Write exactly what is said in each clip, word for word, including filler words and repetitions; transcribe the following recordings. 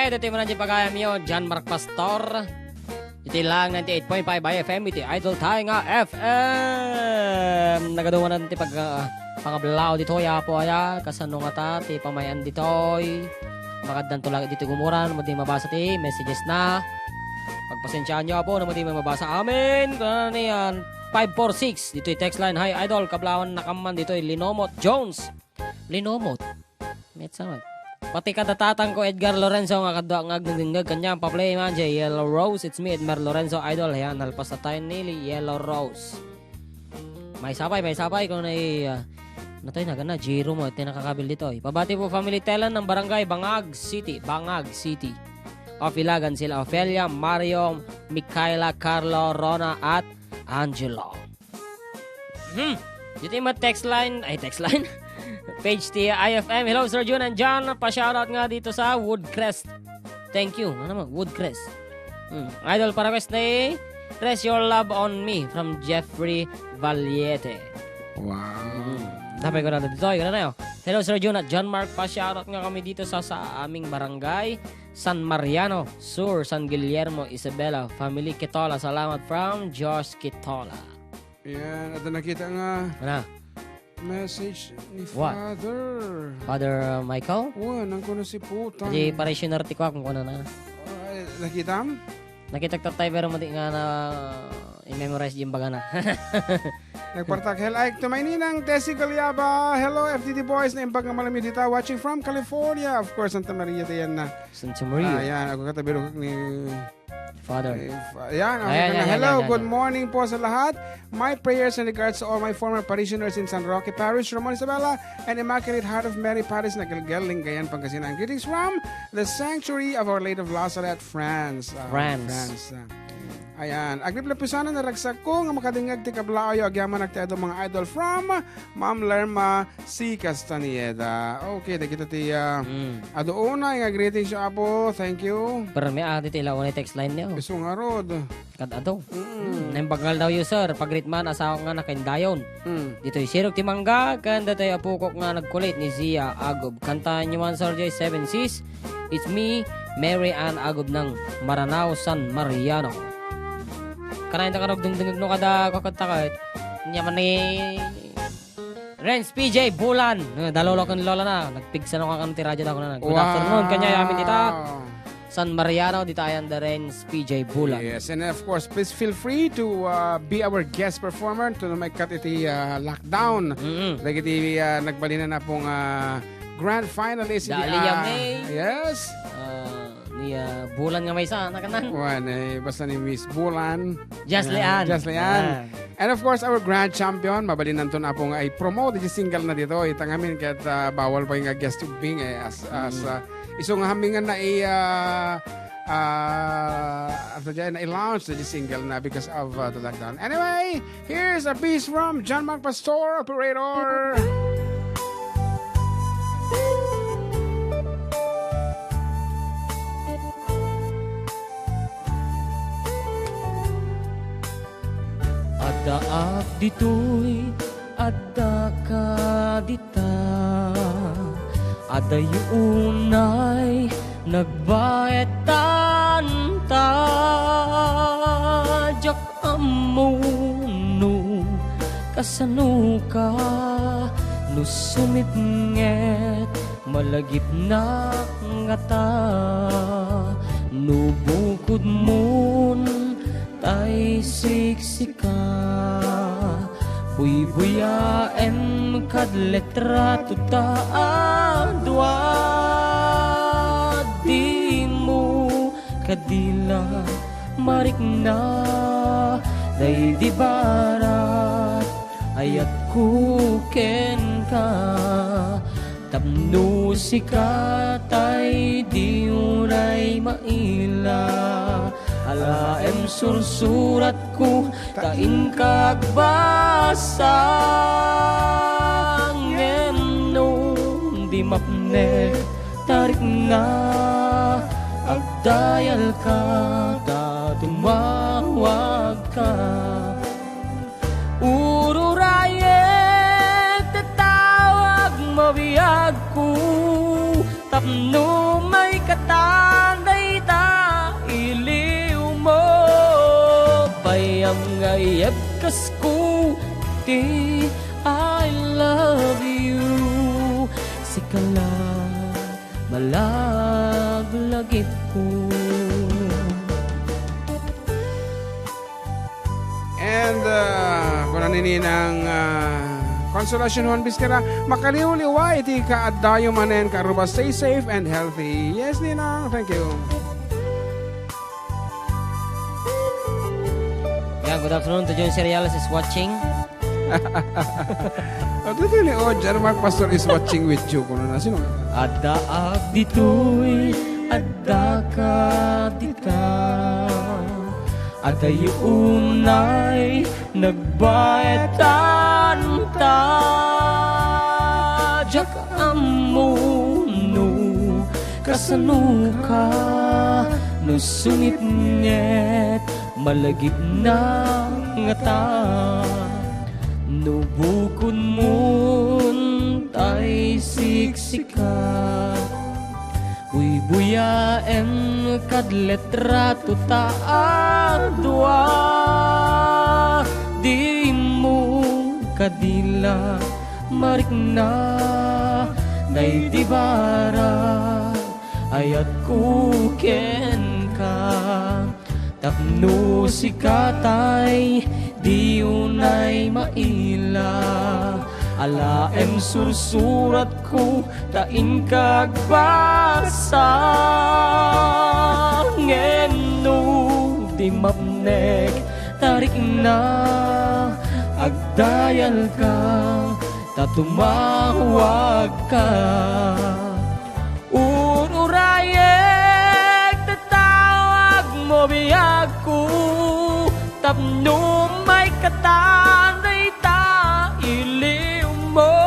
Iti man ti pagayamyo, John Mark Pastor. Iti lang ninety-eight point five I F M, iti Idol tayo nga F M. Nagadumanan ti pag, ah, pangablaw ditoy, Apo, aya, kasano nga ta, ti pamayan ditoy. Makaddanto lang ditoy gumuran, no di mabasa ti messages na. Pagpasensyaan nyo, Apo, no di mabasa amin. Kuna ni, ah, five four six, ditoy text line. Hi, Idol, kablawan na kaman ditoy, Linomot Jones. Linomot. Met sa met. Pati kada tatang ko, Edgar Lorenzo, nga kadua nga agdengdengngeg kaniak, pa-play man, J Yellow Rose. It's me, Edmer Lorenzo, idol. Ayan, nalpas na tayo ni Yellow Rose. May sapay, may sapay, kung nai-, ah, natoy na gana, Jiro mo, iti nakakabil ditoy. Pabati po, family Telan ng Barangay Bangag City, Bangag City. Of Ilagan sila, Ofelia, Mario, Mikaela, Carlo, Rona, at Angelo. Hmm. Dito yung mga text line, ay, text line. Page ti I F M. Hello, Sir Jun and John. Pa-shoutout nga dito sa Woodcrest. Thank you. Ano mo? Woodcrest. Hmm. Idol, pa-request ni Rest Your Love on Me from Jeffrey Valiete. Wow. Hmm. Tapay ko na dito. Ikaw na tayo. Hello, Sir Jun at John Mark. Pa-shoutout nga kami dito sa, sa aming barangay, San Mariano Sur, San Guillermo, Isabela. Family Kitola. Salamat from Josh Kitola. Ayan, at nakita nga Ano? message ni What? Father. Father, uh, Michael? Wa, nang kuno si Putang. Di parishioner ti kuak, kung ano na. Ay, nakitam? Nakita ko tayo, pero mati nga na i-memorize yung baga na. Nagpartak, "Hel, ay, to my ninang, Tessie Galiaba. Hello, F D D boys, naimbag nga malamyo dita. Watching from California." Of course, Santa Maria, Diana. Santa Maria. Ah, yan. Ako katabi ni Father. Eh, fa-, yan, okay Ayan, ka na. yan, yan, Hello, yan, yan, good yan. morning po sa lahat. My prayers and regards to all my former parishioners in San Roque Parish, Ramon Isabela, and Immaculate Heart of Mary Parish, Nagalgal, Lingayen, Pangasinan. Greetings from the sanctuary of Our Lady of La Salette, France. Ah, France. France, ah. Ayan. Agrip la pusanan, naragsak ko nga makadingag ti kablayo. Agyamanak ti adu mga idol from Ma'am Lerma C. Castañeda. Okay, dagita ti, ah, Mm. adu unay nga greetings, Apo. Thank you. Pero may adi ti ilaw ni text line niyo. Isu nga rod. Kad adu. Mm. Hmm, naimbag nga aldaw yu, sir. Pag-greet man, asawa nga nakaindayon. Mm. Ditoy Sirok ti Mangga, ken ditoy apukok nga nagkulit ni Zia Agob. Kantahan nyo man, Sir Joy, Seven Seas. It's me, Mary Ann Agob ng Maranao, San Mariano. Kanayon ta kanag dungdungag no kada kakanta ka. Nya man ni Renz P J Bulan. Eh, dalolo ken lola na. Nagpigsa no kan ti radyo da ko na. Good Wow. afternoon, kanya amin dita. San Mariano, dita ayan da Renz P J Bulan. Yes, and of course, please feel free to, uh, be our guest performer to may cut iti, uh, lockdown. Mm-mm. Dagiti, uh, nagbalin na pong, uh, grand finalist iti, Dahlia uh, May. Yes. Uh, ni, uh, Bulan nga maysa, nakanan. Wan, eh, basta ni Miss Bulan. Jasleyan. Ah, Jasleyan. Ah. And of course, our grand champion, mabalinanto na po nga i-promote iti single na dito. Ita ngamin ket, ah, bawal pa nga guest to bing, eh, as, as, Mm. ah, isu nga hamingan na i-, ah, ah, ano dyan, na i-launch na di single na because of, ah, the lockdown. Anyway, here's a piece from John Mark Pastor, operator. Addaak ditoy, adda ka dita. Adayo unay nagbaetan ta. Diak ammo no kasano ka, no sumipnget malagipnak ngata. No bukodmon tay siksika, buybuyaem kad litrato ta a dua. Dimo kadi la marikna daydi barat ayatko kenka. Tapno sika tay di unay maila, alaem sursuratko ta inkag basa. Ngem no di mapnek ta rikna, agdayalka ta tumawagka. Ururayek ti tawag mo biagko, tapno maikatan Nga iyebkasko ti I love you. Sika la malaglagipko. And uh, kuna ni Ninang uh, Consolacion Juan Bisquera, makaliwliwa iti kaaddayo manen, Karuba. Stay safe and healthy. Yes, Ninang. Thank you. Yeah, good afternoon to John Seriales is watching. Ano ito ni Ojar, Mark Pastor is watching with you. Kung na sino? Addaak ditoy, addaka dita. Adayo unay nagbaetan ta. Diak ammo no kasano ka, no sungitnget malagipna ngata, no bukodmon tay siksika. Buybuyaem kad litrato ta a dua, dimo kadi la marikna daydi barag ayatko kenka. Tapno sika tay di unay maila, alaem sursuratko ta inka agbasa. Ngem no di mapnek ta rikna, agdayalka ta tumawagka. Ururayek, tatawag mo biagko, tapno maikatan dayta iliwmo.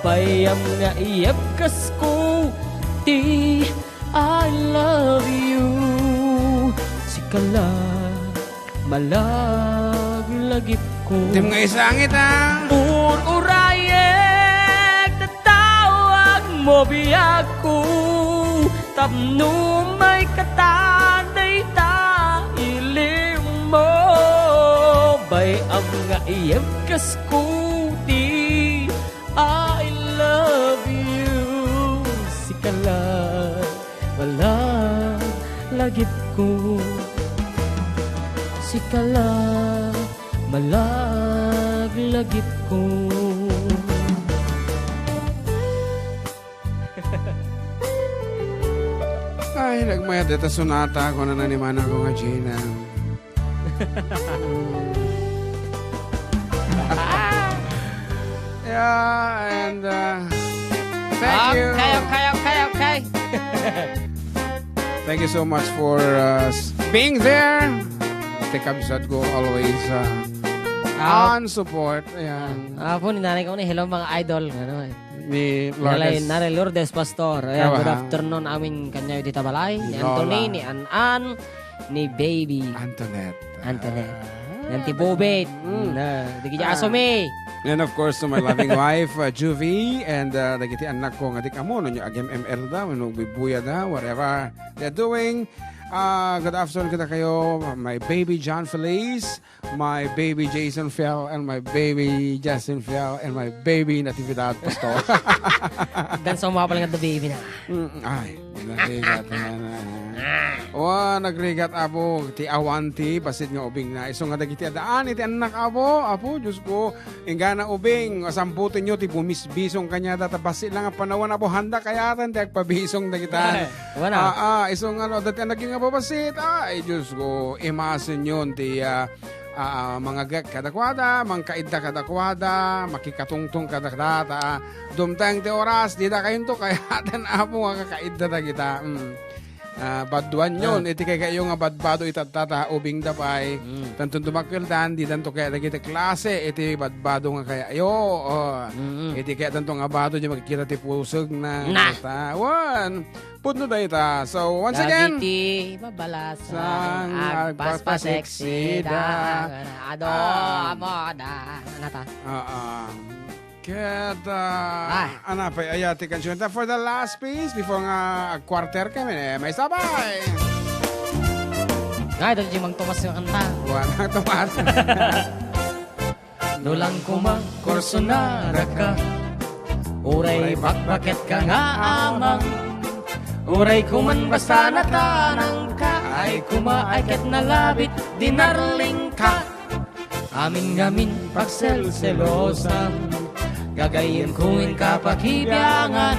Bayam nga iyebkasko ti I love you. Sika la malaglagipko. Tim nga isangit, ha? Ururayek, tatawag mo biagko, tapno maikatan dayta iliwmo. Bayam nga iyebkasko ti I love you. Sika la malaglagipko. Sika la malaglagipko. Ay, nagmayat dita sonata, kuna ni manangko nga Gina. Yeah, and uh, thank you. Okay, okay, okay, okay. Thank you so much for uh, s- being there. Ti kabsatko always uh, Ah. On support. Ayan. Apo, ni nanay ko ni, hello, mga idol. Ano, eh. Ni Nanay, Lourdes. Nanay Lourdes Pastor. Ayan, Kawa, good ha? Afternoon amin kanyayo dita balay. Ni Lola. Anthony, ni An-An, ni Baby. Antoinette. Antoinette. Ah. Yan ti Bobet. Mm. Na, di kaya Ah. asumi. And of course, to my loving wife, uh, Juvie, and uh, dagiti anak ko nga di kamo, no, agem M L da, no, bibuya da, whatever they're doing. Uh, good afternoon kita kayo, my baby John Feliz, my baby Jason Fiel, and my baby Justin Fiel, and my baby Natividad Pastor. Dan sa umapal nga the baby na. Mm, ay, nagrigat na na. Wa, nagrigat, apo, ti awan ti, basit nga ubing na. Isu nga dagiti adaan, iti anak, apo, apo, Diyos ko, inggana ubing, sambutenyo ti bumisbisong kanyada, ta basit lang a panawan, apo, handa kayatan, ti agpabisong dagita. Ay, wana. Ah, ah, isu nga, no, dati anak nga babasit, ay, Diyos ko, imasenyon ti, ah, ah, mangagek kadakuada, mangkaidda kadakuada, makikatungtong kadakuada, ta dumteng ti oras, dida kayonto kayaten, apo, nga kakaidda dagita. Mm. Ah, baduanyon, Ah. iti kaykayo nga badbado itatta ta ubing da pay. Mm. Tanton dumakkeldan, didanto kaya dagiti klase, iti badbado nga kayayo. Oh. Mm-mm. Iti kaya tanto nga bado, di makikita ti puseg na. Na. Basta, wan. Pudno dayta. So, once again, Dagiti babalasang sang agpaspaseksida. agpaspaseksida. Ado, Ah. amo, da. Ano ta? Oo. Ket, ah, Ah. Ana pay aya ti kansion ta for the last piece before nga ag-quarter kami, eh, may sabay. Ay, dagiti Mang Tomas nga kanta. Kuana, Tomas. No lang koma kursunadaka, uray bakbaketka nga amang, uray koman basta natanangka, ay koma ay ket nalabit di narlingka. Amin ngamin pagselselosan, gagayyemko inka pakibiangan.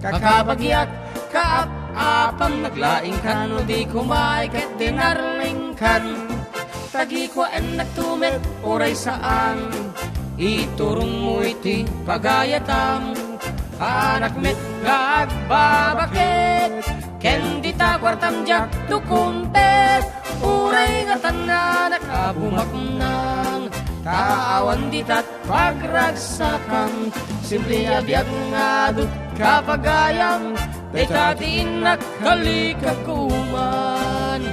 Kakabagiak, kaap-apam, naglaingkan no di kumay ket dinarlingkan. Tagikuaennakto met uray saan, iturongmo iti pagayatam. Aanak met nga agbabaket, ken dita kuartam diak tukumpet. Uray nga tannaanak a bumaknang, ta awan ditat pagragsakam. Simple a biag nga adut kapagayam, dayta ti innak kalikaguman.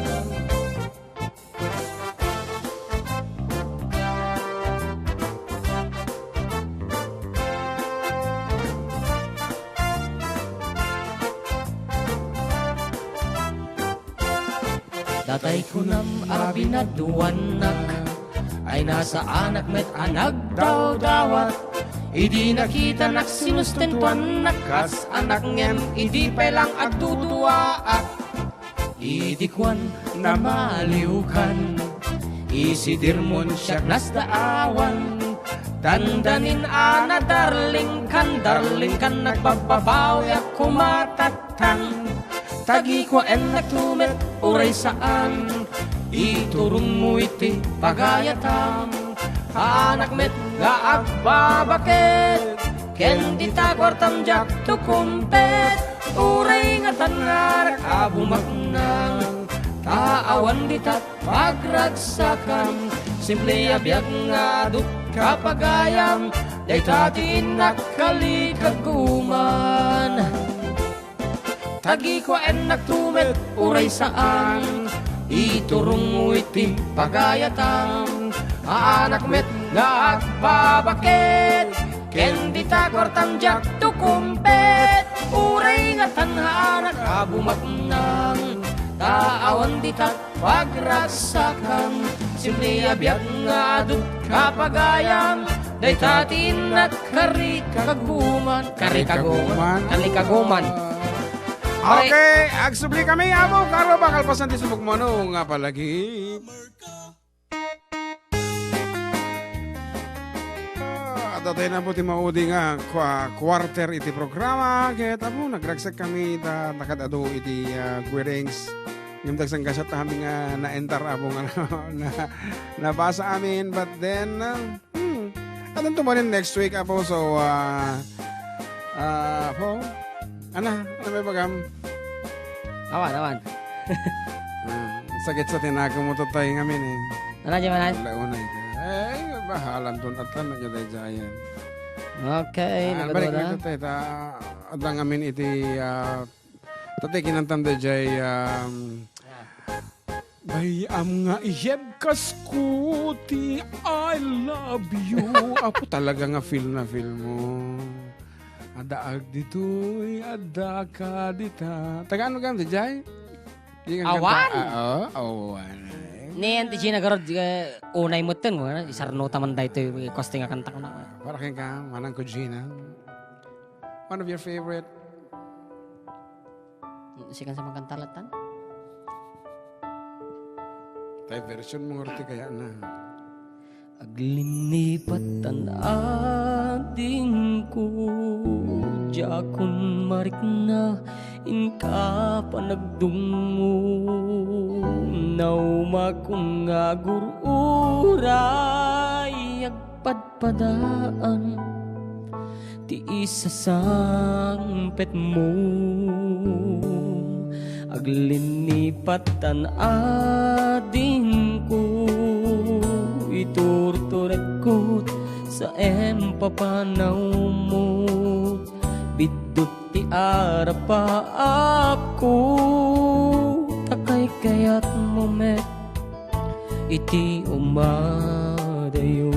Datay kunam a binaduanak, ay nasaanak met a nagdawdawat. Idi nakitanak sinustentuannak kas anak ngem idi pay lang agduduaak. Idi kuan namaliwkan, isidirmon siak nasdaawan. Dandanin a nadarlingkan, darlingkan nagbababawiak kumatat tan. Tagikuaennakto met uray saan, iturongmo iti pagayatam. Aanak met nga agbabaket, ken dita kuartam diak tukumpet. Uray nga tannaanak a bumaknang, ta awan ditat pagragsakam. Simple a biag nga adut kapagayam, dayta ti innak kalikaguman. Tagikuaennakto met uray saan, iturongmo iti pagayatam. Aanak met nga agbabaket, ken dita kuartam diak tukumpet. Uray nga tannaanak a bumaknang, ta awan ditat pagragsakam. Simple a biag nga adut kapagayam, dayta ti innak karikaguman. Karikaguman. Karikaguman. Ah. Okay, agsubli kami, Apo Carlo, bakal pasan ti subok mo, ano, nga palagi. Ah, adda tayo na po ti maudi nga kwa-, quarter iti programa. Ket, apo, nagragsak kami ta nakad-adu iti, ah, Guirings. Ngem dagsan gasat amin nga naentar, apo, nga na, nabasa amin. But then, ah, hmm, addan tumanen next week, apo. So, ah, ah, apo, ana, ano may bagam? Awan, awan. Ah, sakit sa tinago mo to tayo ngamin eh. Ano, di ba, Nay? Wala, wala, ikaw. Eh, bahalan ton at lang, nagyaday-jayan. Okay, ah, balik nagkatuwa na. Tayo, ta, adda ngamin iti, ah, tatay kinantam da jay, um, Bay-am nga iyebkas ko ti I love you. Apo, talaga nga feel na feel mo. Adda agditoy, adda ka dita. Taga ano ka, Jay? Di ka Awan? Kanta? Ah, oo, awan. Ni Auntie Gina garud, eh, unay mo ten, wala, isarno taman daytoy, koste nga kanta ko na. Para kay ka, manang ko Gina. One of your favorite. Sikan sa magkanta latan? Tay version mo nga roti kaya na. Aglinnipat tan adingko, diakon marikna, inka panagdungngo, naumakon nga agur-uray, agpadpadaan ti isasangpetmo. Aglinnipat tan adingko, iturturekko sa impapanawmo. Biddut ti arapaapko, ta kaykayatmo met iti umadayo.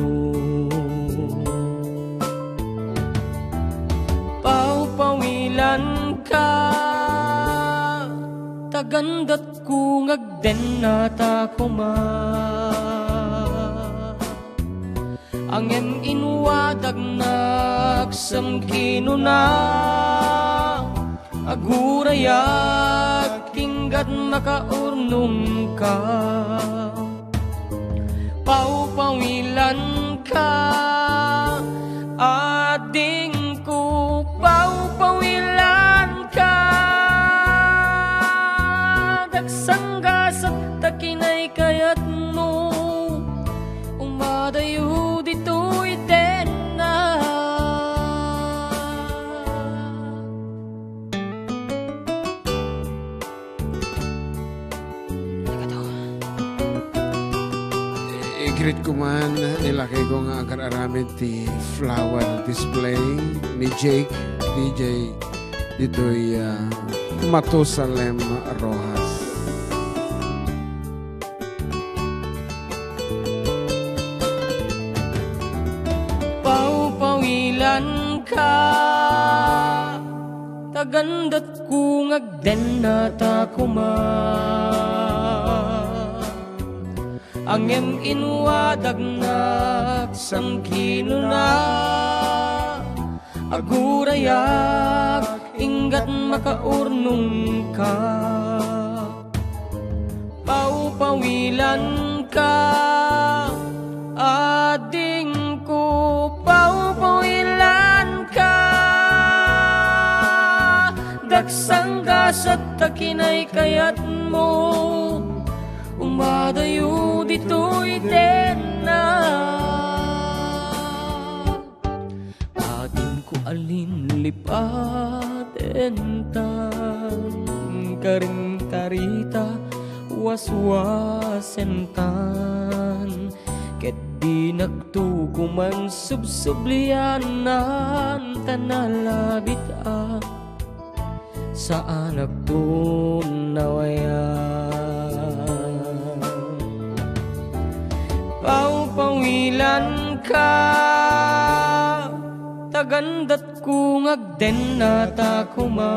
Pawpawilanka, tagandatko nga agdennata koma. Ngem inwadagnak sam kinuna, agurayak inggat makaurnongka. Pawpawilanka, adingko, pawpawilanka. Dagsanggasat ta kinaykayatmo, umadayo ditoy denna. I-greet ko man ni lakay ko nga agar-aramid ti flower display ni Jake D J ditoy, ah, Matusalem, Roxas. Pawpawilanka, tagandat ko nga agdennata koma. Ngem inwadagnak sam kinuna, agurayak inggat makaurnongka. Pawpawilanka, adingko, pawpawilanka. Dagsanggasat ta kinaykayatmo, umadayo ditoy denna. Adingko a linlipadentan, karin karita, waswasentan, ket dinakto koman subsublianan, ta nalabit a saanakton awayan. Pawpawilanka, tagandatko nga agdennata koma.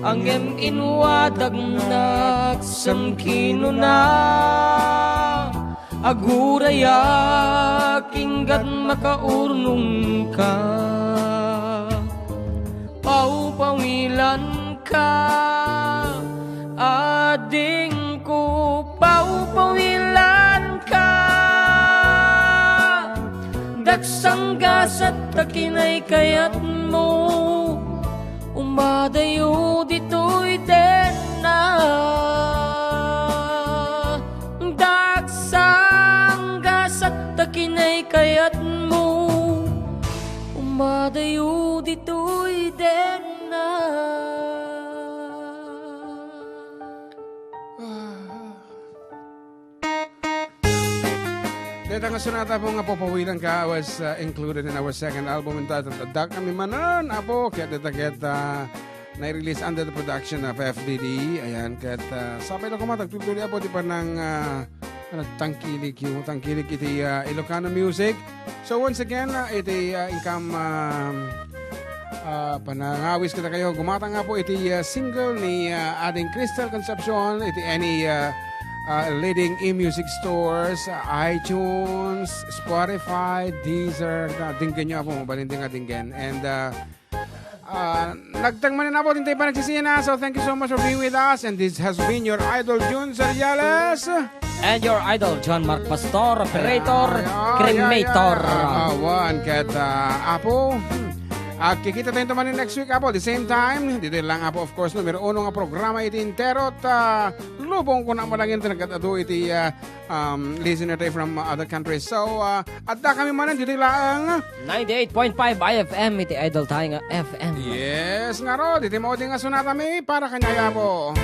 Ngem inwadagnak sam kinuna, agurayak inggat makaurnongka. Pawpawilanka, adingko, pawpawilanka. Daksanggasat ta kinaykayatmo, umadayo ditoy denna. Daksanggasat ta kinaykayatmo, umadayo ditoy denna. Deta nga sonata, Apo, nga Pawpawilanka was, uh, included in our second album entitled Adda Kami Manen, Apo. Ket deta ket, uh, nai-release under the production of F D D. Ayan, ket, uh, sapay la koma, agtultuloy, Apo, ti panang, uh, ano, tangkilik, yung tangkilik iti, uh, Ilocano music. So once again, uh, iti, uh, inkam, um, Ah, panangawis kadakayo. Gumatang, Apo, iti, ah, single ni, ah, Ading Crystal Concepcion iti any, ah, ah, leading e-music stores, ah, iTunes, Spotify, Deezer. Ah, dinggenyo, Apo, mabalin nga dinggen. And, ah, ah, nagteng manen, Apo, dintay panagsisina. So, thank you so much for being with us. And this has been your idol, Jun Zariales. And your idol, John Mark Pastor, operator, ah, yeah, yeah, cremator. Ah, awan, ket, ah, Apo, hmm, agkikita tayo manen next week, Apo, the same time. Ditoy lang, Apo, of course, numero uno nga programa iti entero, ta lubong ko na malangin ti nagad-adu iti, ah, um, listener tayo from, ah, other countries. So, ah, adda kami manen ditoy lang. Ninety-eight point five I F M iti idol tayo nga F M. Yes, ngarud, iti maudi nga sonatami para kaniayo, Apo.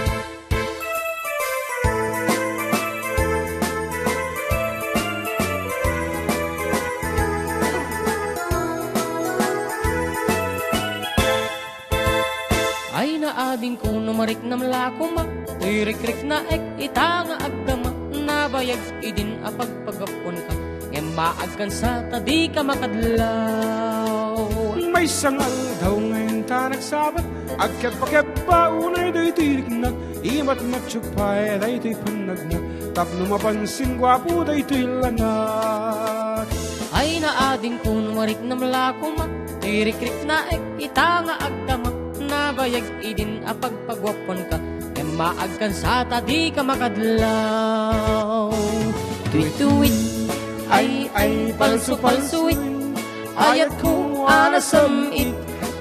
Ay, naadingko no mariknam la koma, toy rikriknaek ita nga agdama, nabayag idin a pagpagapuanka, ngem maagkansa ta dika makadlaw. Maysa nga aldaw nga Ta nagsabat, agkebba-kebba unay daytoy riknak, imatmatyo pay daytoy pannagnak, tapno mapansin guapo daytoy langak. Ay naadingko no mariknam la koma, ti rikriknaek ita nga agdama, nabayag idin a pagpaguapuanka, ken maagkansa ta dika makadlaw. Tuwit-tuwit, ay, ay, palso-palsuit, ayatko a nasam-it,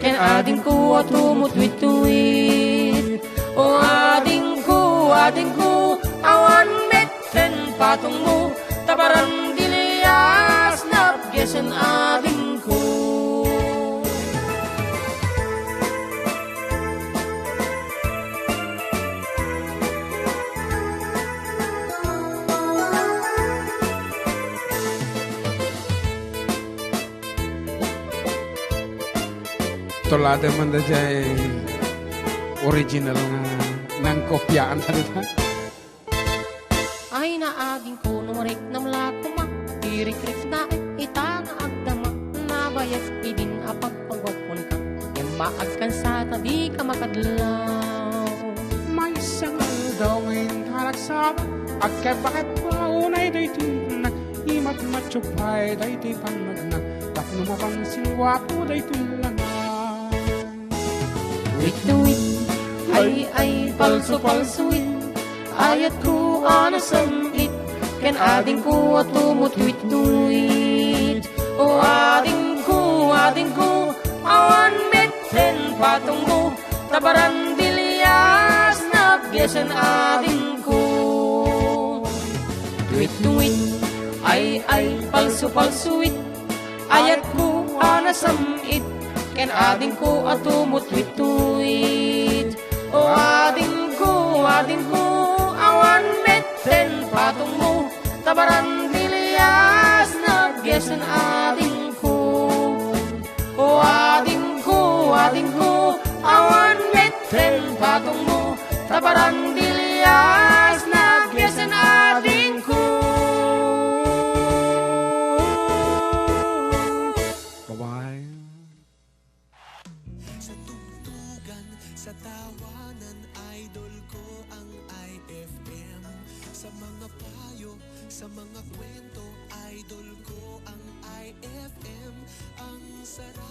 ken adingko a tumutwitwit. O adingko, adingko, awan met ken patongmo, ta barandilias napgesen adingko. Tuladen man daydiay original nga nangkopiaan ta dita. Ay naadingko no mariknam la koma, ti rikriknaek ita nga agdama, nabayag idin a pagpaguapuanka, ken maagkansa ta dika makadlaw. Maysa nga aldaw nga intarak saba, agkebba-kebba unay daytoy riknak, imatmatyo pay daytoy pannagnak, tapno mapansin guapo daytoy langak. Witwit, ay, ay, palso-palsuit, ayatko a nasam-it, ken adingko a tumutwitwit. O adingko, adingko, awan met ken patongmo, ta barandilias napgesen adingko. Tuwit-tuwit, ay, ay, palso-palsuit, ayatko a nasam-it, ken adingko a tumutwitwit. O adingko, adingko, awan met ken patongmo, ta barandilias napgesen adingko. O adingko, adingko, awan met ken patongmo, ta barandilias napgesen adingko. Bye-bye. Sa tugtugan, sa tawanan, idol ko ang I F M. Sa mga payo, sa mga kwento, idol ko ang I F M. Ang sarap